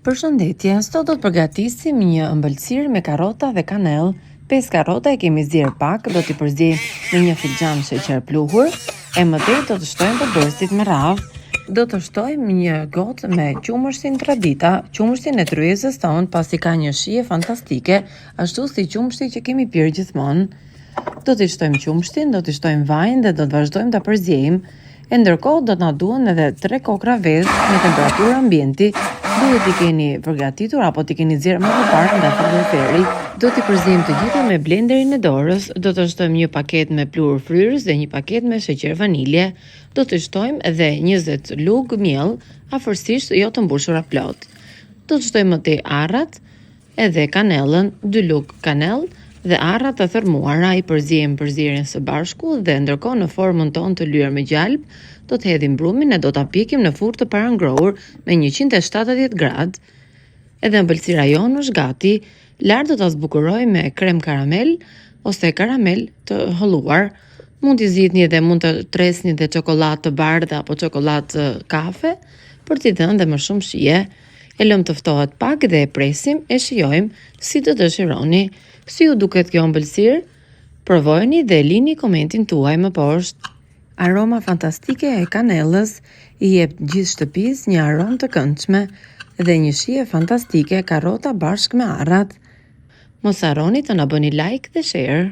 Përshëndetje, sot do të përgatisim një ëmbëlsirë me karrota dhe kanellë. 5 karrota i kemi zier pak, do t'i përziejmë me një filxhan sheqer pluhur, e më tej do të shtojmë përbërësit me radhë. Do të shtojmë një gotë me qumështin Tradita, qumështin e tryezës tonë, pasi ka një shije fantastike, ashtu si qumështi që kemi pirë gjithmonë. Do t'i shtojmë qumështin, do t'i shtojmë vajin dhe do të vazhdojmë ta përziejmë. E ndërkohë do të na duhen edhe 3 kokrra vezë në temperaturë ambienti, duhet t'i keni përgatitur apo t'i keni nxjerrë më përpara nga frigoriferi. Do t'i përziejmë të gjitha me blenderin e dorës, do të shtojmë një paketë me pluhur fryrës dhe një paketë me sheqer vanilje. Do t'i shtojmë edhe 20 lugë miell, afërsisht jo të mbushura plot. Do të shtojmë më tej arrat, Edhe kanellën, dy lugë kanellë dhe arra të thërrmuara i përziejmë përzierjen së bashku dhe ndërkohë në formën tonë të lyer me gjalpë do të hedhim brumin e do ta pjekim në furrë të parangrohur me 170 gradë. Edhe ëmbëlsira jonë është gati. Lart do ta zbukurojmë me krem karamel ose karamel të holluar. Mund t'i zgjidhni dhe mund të tresni dhe çokollatë të bardhë apo çokollatë kafe për t'i dhënë dhe më shumë shije. E lëmë të ftohet pak dhe e presim e shijojmë si të dëshironi. Si ju duket kjo ëmbëlsirë? Provojeni dhe lini komentin tuaj më poshtë. Aroma fantastike e kanellës i jep gjithë shtëpisë një aromë të këndshme dhe një shije fantastike karrota bashkë me arrat. Mos harroni të na bëni like dhe share.